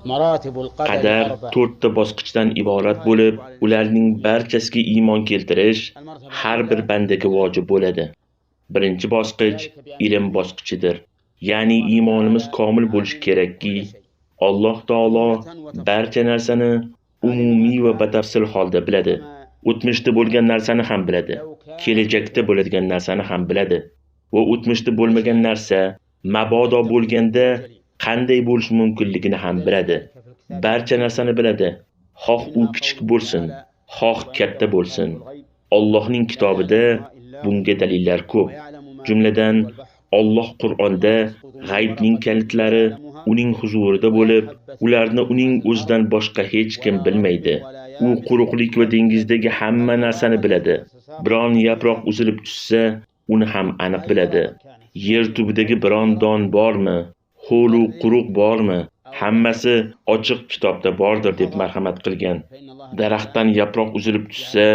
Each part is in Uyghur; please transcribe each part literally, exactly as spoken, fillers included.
قەدەر تۆتتە باسقۇچتىن ئىبارەت بولۇپ، ئۇلارنىڭ بارچىسىگە ئىمان كەلتۈرۈش ھەر بىر بەندىگە ۋاجىپ بولىدۇ. بىرىنچى باسقۇچ ئىلىم باسقۇچىدۇر. يەنى ئىمانىمىز كامىل بولۇشى كېرەككى، ئاللاھ تائالا بارچە نەرسىنى ئومۇمىي ۋە بەتەپسىل ھالدا بىلىدۇ. ئۆتمۈشتە بولغان نەرسىنى ھەم بىلىدۇ. كېلىچەكتە بولىدىغان نەرسىنى ھەم بىلىدۇ. ۋە ئۆتمۈشتە بولمىغان نەرسە مەبادا بولغاندا قانداق بولۇشى مۇمكىنلىكىنى ھەم بىلىدۇ. بارچە نەرسىنى بىلىدۇ. خوھ ئۇ كىچىك بولسۇن، خوھ كاتتا بولسۇن. ئاللاھنىڭ كىتابىدا بۇنىڭغا دەلىللەر كۆپ. جۈملىدىن، ئاللاھ قۇرئاندا غەيبنىڭ كەلتىلىرى ئۇنىڭ ھۇزۇرىدا بولۇپ، ئۇلارنى ئۇنىڭ ئۆزىدىن باشقا ھېچكىم بىلمەيدۇ. ئۇ قۇرۇقلۇق ۋە دېڭىزدىكى ھەممە نەرسىنى بىلىدۇ. بىران ياپراق ئۈزۈلۈپ چۈشسە، ئۇنى ھەم ئېنىق بىلىدۇ. يەر تۈۋىدىكى بىران دان بارمۇ؟ ھولۇ قۇرۇق بارمۇ؟ ھەممىسى ئاچچىق كىتابتا باردۇر، دەپ مەرھەمەت قىلغان. دەرەختتىن ياپراق ئۈزۈلۈپ چۈشسە،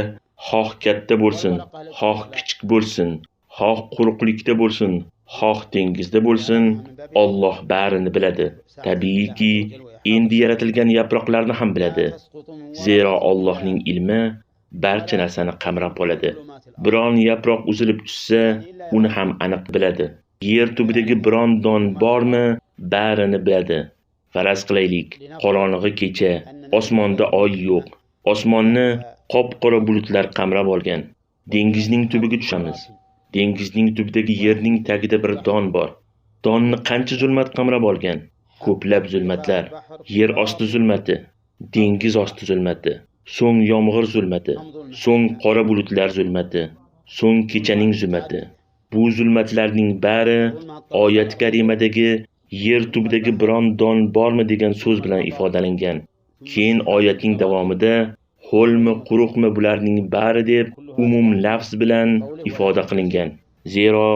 خوھ كاتتا بولسۇن، خوھ كىچىك بولسۇن، خوھ قۇرۇقلۇقتا بولسۇن، خوھ دېڭىزدا بولسۇن، ئاللاھ بارىنى بىلىدۇ. تەبىئىيكى، ئەمدى يارىتىلغان ياپراقلارنى ھەم بىلىدۇ. زېرا ئاللاھنىڭ ئىلمى بارچە نەرسىنى قامراپ ئالىدۇ. بىران ياپراق ئۈزۈلۈپ چۈشسە، ئۇنى ھەم ئېنىق بىلىدۇ. يەر تۈۋىدىكى بىران دان بارمۇ؟ بارىنى بىلىدۇ. پەرەز قىلايلىك، قاراڭغۇ كېچە، ئاسماندا ئاي يوق. ئاسماننى قاپقارا بۇلۇتلار قامراپ ئالغان. دېڭىزنىڭ تۈۋىگە چۈشىمىز. دېڭىزنىڭ تۈۋىدىكى يەرنىڭ تېگىدە بىر دان بار. داننى قانچە زۇلمەت قامراپ ئالغان؟ كۆپلەپ زۇلمەتلەر. يەر ئاستى زۇلمىتى، دېڭىز ئاستى زۇلمىتى، سوڭ يامغۇر زۇلمىتى، سوڭ قارا بۇلۇتلار زۇلمىتى، سوڭ كېچىنىڭ زۇلمىتى. بۇ زۇلمەتلەرنىڭ بارى ئايەت كەرىمىدىكى يەر تۈۋىدىكى بىران دان بارمۇ دېگەن سۆز بىلەن ئىپادىلەنگەن. كېيىن ئايەتنىڭ داۋامىدا ھولمۇ، قۇرۇقمۇ بۇلارنىڭ بارى دەپ ئومۇم لەفز بىلەن ئىپادە قىلىنغان. زېرا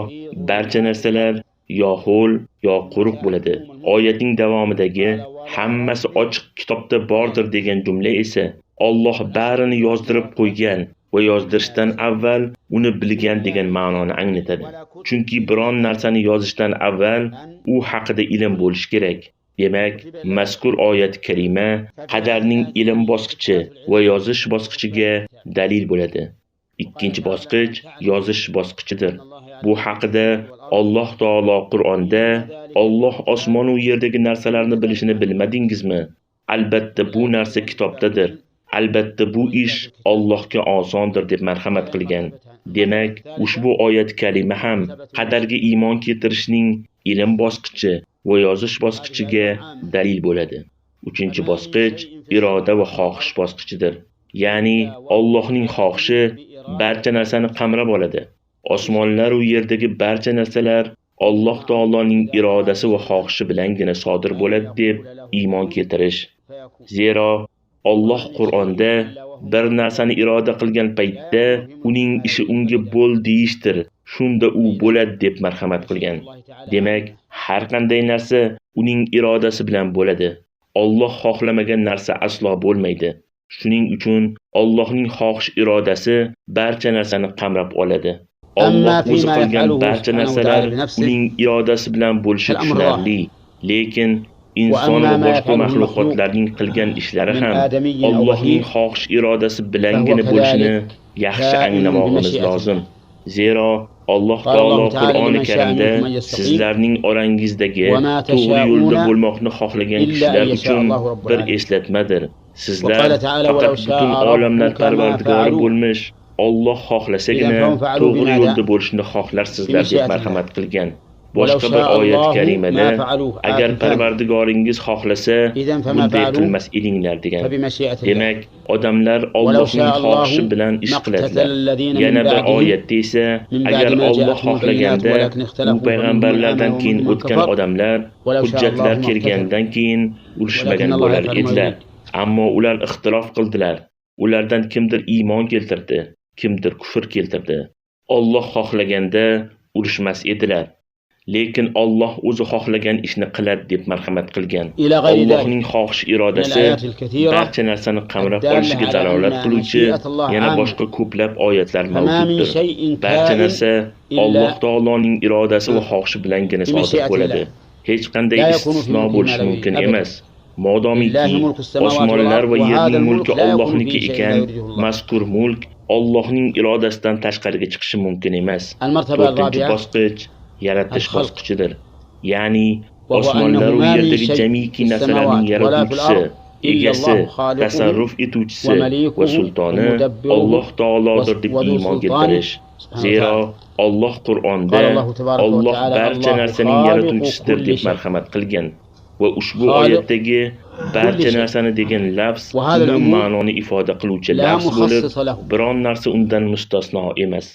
بارچە نەرسىلەر يا ھول، يا قۇرۇق بولىدۇ. ئايەتنىڭ داۋامىدىكى ھەممىسى ئاچچىق كىتابتا باردۇر دېگەن جۈملە ئېسە ئاللاھ بارىنى يازدۇرۇپ قويغان ۋە يازدۇرۇشتىن ئەۋۋەل ئۇنى بىلگەن دېگەن مەنانى ئاڭلىتىدۇ. چۈنكى بىران نەرسىنى يازىشتىن ئەۋۋەل ئۇ ھەققىدە ئىلىم بولۇشى كېرەك. دېمەك، مەزكۇر ئايەت كەرىمە قەدەرنىڭ ئىلىم باسقۇچى ۋە يازىش باسقۇچىغا دەلىل بولىدۇ. ئىككىنچى باسقۇچ يازىش باسقۇچىدۇر. بۇ ھەققىدە ئاللاھ تائالا قۇرئاندا، ئاللاھ ئاسمانۇ يەردىكى نەرسىلەرنى بىلىشىنى بىلمىدىڭىزمۇ؟ ئەلبەتتە، بۇ نەرسە كىتابتىدۇر. ئەلبەتتە، بۇ ئىش ئاللاھقا ئاساندۇر، دەپ مەرھەمەت قىلغان. دېمەك، ئۇشبۇ ئايەت كەرىمە ھەم قەدەرگە ئىمان كەلتۈرۈشنىڭ ئىلىم باسقۇچى ۋە يازىش باسقۇچىغا دەلىل بولىدۇ. ئۈچىنچى باسقۇچ ئىرادە ۋە خاھىش باسقۇچىدۇر. يەنى ئاللاھنىڭ خاھىشى بارچە نەرسىنى قامراپ ئالىدۇ. ئاسمانلار ۋە يەردىكى بارچە نەرسىلەر ئاللاھ تائالانىڭ ئىرادىسى ۋە خاھىشى بىلەنگىنە سادىر بولىدۇ دەپ ئىمان كەلتۈرۈش. زېرا ئاللاھ قۇرئاندا بىر نەرسىنى ئىرادە قىلغان پەيتتە ئۇنىڭ ئىشى ئۇنىڭغا بول دېيىشتىر، شۇندا ئۇ بولىدۇ دەپ مەرھەمەت قىلغان. دېمەك، ھەرقانداق نەرسە ئۇنىڭ ئىرادىسى بىلەن بولىدۇ. ئاللاھ خاھلىمىگەن نەرسە ئەسلا بولمايدۇ. شۇنىڭ ئۈچۈن ئاللاھنىڭ خاھىش ئىرادىسى بارچە نەرسىنى قامراپ ئالىدۇ. ئاللاھ ئۆزى قىلغان بارچە نەرسىلەر ئۇنىڭ ئىرادىسى بىلەن بولۇشى چۈشىنەرلىك. لېكىن ئىنسان ۋە باشقا مەخلۇقاتلارنىڭ قىلغان ئىشلىرى ھەم ئاللاھنىڭ خاھىش ئىرادىسى بىلەنگىنە بولۇشىنى ياخشى ئاڭلىماقلىقىمىز لازىم. زېرا ئاللاھ تائالا قۇرئانى كەرىمدە سىزلەرنىڭ ئارىڭىزدىكى توغرا يولدا بولماقنى خاھلىغان كىشىلەر ئۈچۈن بىر ئەسلەتمىدۇر. سىزلەر پەقەت پۈتۈن ئالەملەر پەرۋەردىگارى بولمىش ئاللاھ خاھلىسىگىنە توغرا يولدا بولۇشنى خاھلارسىزلەر، دەپ مەرھەمەت قىلغان. باشقا بىر ئايەت كەرىمىدە، ئەگەر پەرۋەردىگارىڭىز خاھلىسا، بۇنداق قىلماس ئىدىڭلار، دېگەن. دېمەك، ئادەملەر ئاللاھنىڭ خاھىشى بىلەن ئىش قىلىدىلەر. يەنە بىر ئايەتتە ئېسە، ئەگەر ئاللاھ خاھلىغاندا، ئۇ پەيغەمبەرلەردىن كېيىن ئۆتكەن ئادەملەر ھۆججەتلەر كەلگەندىن كېيىن ئۇرۇشمىغان بولار ئىدىلەر. ئەمما ئۇلار ئىختىلاپ قىلدىلەر. ئۇلاردىن كىمدۇر ئىمان كەلتۈردى، كىمدۇر كۇفر كەلتۈردى. ئاللاھ خاھلىغاندا ئۇرۇشماس ئىدىلەر. لېكىن ئاللاھ ئۆزى خاھلىغان ئىشنى قىلىدۇ، دەپ مەرھەمەت قىلغان. ئاللاھنىڭ خاھىش ئىرادىسى بارچە نەرسىنى قامراپ ئالىشىغا دالالەت قىلغۇچى يەنە باشقا كۆپلەپ ئايەتلەر مەۋجۇتتۇر. بارچە نەرسە ئاللاھ تائالانىڭ ئىرادىسى ۋە خاھىشى بىلەنگىنە سادىر بولىدۇ. ھېچقانداق ئىستىسنا بولۇشى مۇمكىن ئەمەس. مادامىكى ئاسمانلار ۋە يەرنىڭ مۈلكى ئاللاھنىڭكى ئىكەن، مەزكۇر مۈلك ئاللاھنىڭ ئىرادىسىدىن تەشقەرىگە چىقىشى مۇمكىن ئەمەس. تۆتىنچى باسقۇچ يارىتىش باسقۇچىدۇر. يەنى ئاسمانلار ۋە يەردىكى جەمئىيكى نەرسىلەرنىڭ ياراتقۇچىسى، ئىگىسى، تەسەررۇپ ئېتىۋچىسى ۋە سۇلتانى ئاللاھ تائالادۇر دەپ ئىمان كەلتۈرۈش. زېرا ئاللاھ قۇرئاندا ئاللاھ بارچە نەرسىنىڭ ياراتقۇچىسىدۇر دەپ مەرھەمەت قىلغان. ۋە ئۇشبۇ ئايەتتىكى بارچە نەرسىنى دېگەن لەپز ئومۇم مەنىنى ئىپادە قىلغۇچى لەپز بولۇپ، بىران نەرسە ئۇندىن مۇستەسنا ئەمەس.